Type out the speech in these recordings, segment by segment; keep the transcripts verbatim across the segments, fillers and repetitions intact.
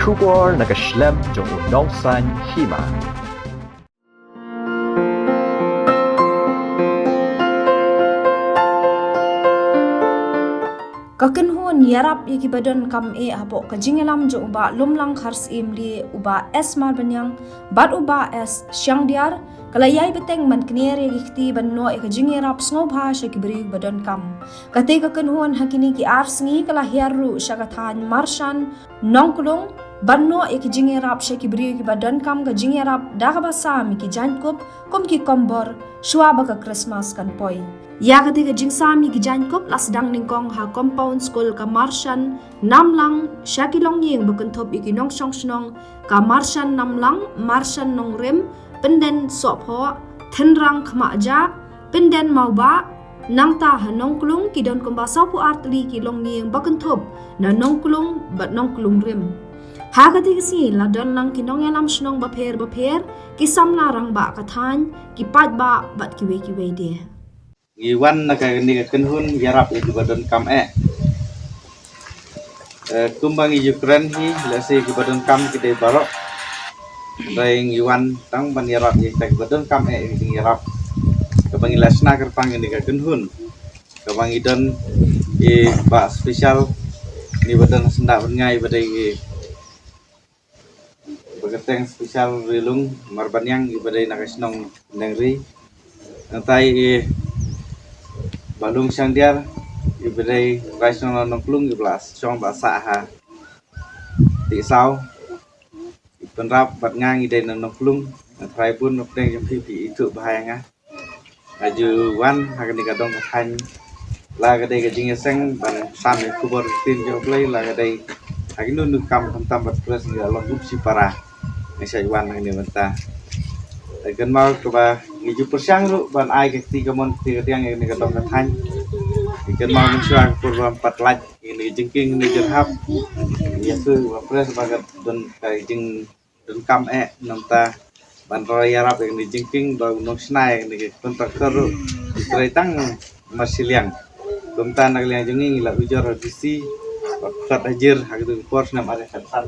Khubor na ka shlem jong u nongsan hima. Ka kynhun ïarap ïa kiba donkam eh hapoh ka jingïalam jong u Bah Lumlang Kharsyiem Lieh, u Bah S Marbaniang bad u Bah S Shangdiar, ka la ïai bteng ban kner ïa ki kti ban noh ïa ka jingïarap sngewbha sha ki briew ba donkam. Kata ka kynhun ha kine ki ar sngi ka la hiar ruh sha ka thaiñ Marshan Nongklung ban noh ïa ka jingïarap sha ki briew kiba donkam ka jingïarap da kaba sam ïa ki jaiñkup kum ki kombor shuwa ba ka Krismas kan poi. Ïa kata ka jingsam ïa ki jaiñkup la sdang nyngkong ha compound skul ka Marshan Namlang sha ki longïing ba kynthup ïa ki nongshong shnong ka Marshan Namlang, Marshan Nongrim, Pynden Sohphoh, Thynrang Khmahjah, Pynden Mawbah. Nangta ha Nongklung ki don kumba sawphew ar tylli ki longïing ba kynthup na Nongklung bad Nongklung Rim. Ha kata ka sngi la don lang ki nongïalam shnong bapher bapher, ki samla rangbah ka thaiñ, ki paidbah bad kiwei kiwei de. Ngi wan na kane ka kynhun ïarap ïa kiba donkam eh. Eh, kumba ngi ju kren hi, lehse kiba donkam ki dei baroh. Hynrei ngi wan tang ban ïarap ïa kita kiba donkam eh, ïa ki jingïarap. Kaba ngi la shna kyrpang ïa kane ka kynhun, kaba ngi don ïa i Bah Special, ïa i ba don ha syndah ban ngai, i ba dei i Bah Kyrteng Special Rilung Marbaniang, i ba dei na ka shnong Nengri. Nangta i Bah Lung Shangdiar, i ba dei trai shnong na Nongklung, i ba la shong ba sah ha Tisaw. I Pynrap bad nga ngi dei na Nongklung. Nga trai bun na pdeng jong phi, phi ithuh bha ïa nga. Nga ju wan ha kane ka dong ka thaiñ, la ka dei ka jingïaseng ban sam ïa khubor ktien jong U Blei, la ka dei ha kino kino ki kam khamtam bad press, ngi la long bup shipara. Ngi shait wan ha kane mynta. Te kynmaw kaba ngi ju pyrshang ruh ban ai ka kti kamon kti kadiang ïa kane ka dong ka thaiñ. Ngi kynmaw mynshuwa ka por ba ym pat lait ïa kane ka jingkieng, kane ka jingïarap. Ngi ïathuh ïa ka press ba ka don ka jing donkam eh, nangta ban roi ïarap ïa kane ka jingkieng, ba u nongshna ïa kane ka contractor ruh u trei tang marshiliang. Kumta na ka liang jong ngi, ngi la ujor ha D C ba khot hajir ha katu ka por, snem ar hajar khatsan,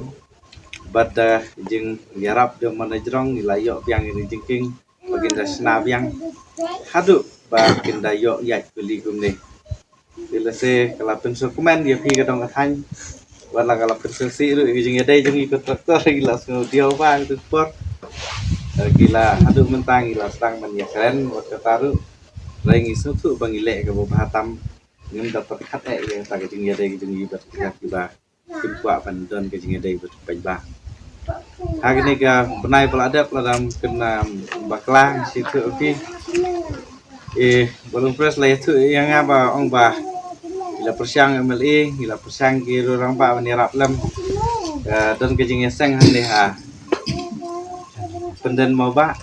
bad da ka jingïarap jong manager, ngi la ïoh biang ïa kane ka jingkieng ba kin da shna biang haduh ba kin da ïoh ïaid kuli kumne. Te lehse ka la pynsngewkmen ïa phi ka dong ka thaiñ, wat la ka la pynsngewsih ruh ïa ka jingïadei jong ngi contractor, ki la sngewdiaw bha ha katu ka por. Eh, ki la, haduh mynta ngi la sdang ban ïakren bad kata ruh. Hynrei ngi sngewthuh ba ngi leh kaba bha tam, ngim da pyrkhat eh ïa kata ka jingïadei ka jong ngi bad kiba kim kwah ban don ka jingïadei bad paidbah. Ha kane ka bnai ba la dep, lada ym kynmaw bakla, ngi sngewthuh ïa phi. Eh, Bah Lung Press la ïathuh ïa nga ba ong ba ngi la pyrshang M L A, ngi la pyrshang ki rangbah ban ïarap lem. Ka don ka jingïaseng hangne ha Pynden Mawbah.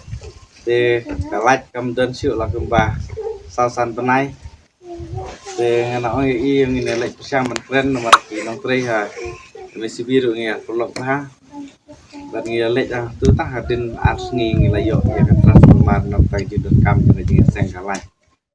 Te ka lait kam don shuh la kumba saw san bnai. Te nga la ong ïa i, ngin ïa leit pyrshang ban kren namar ki nongtrei ha M A C B ruh ngi ïa paralok bha. Bad ngi ïa leit, ah, tu tang hadien ar sngi ngi la ïoh ïa ka transformer, namar ka jingdonkam jong ka jingïaseng ka lait.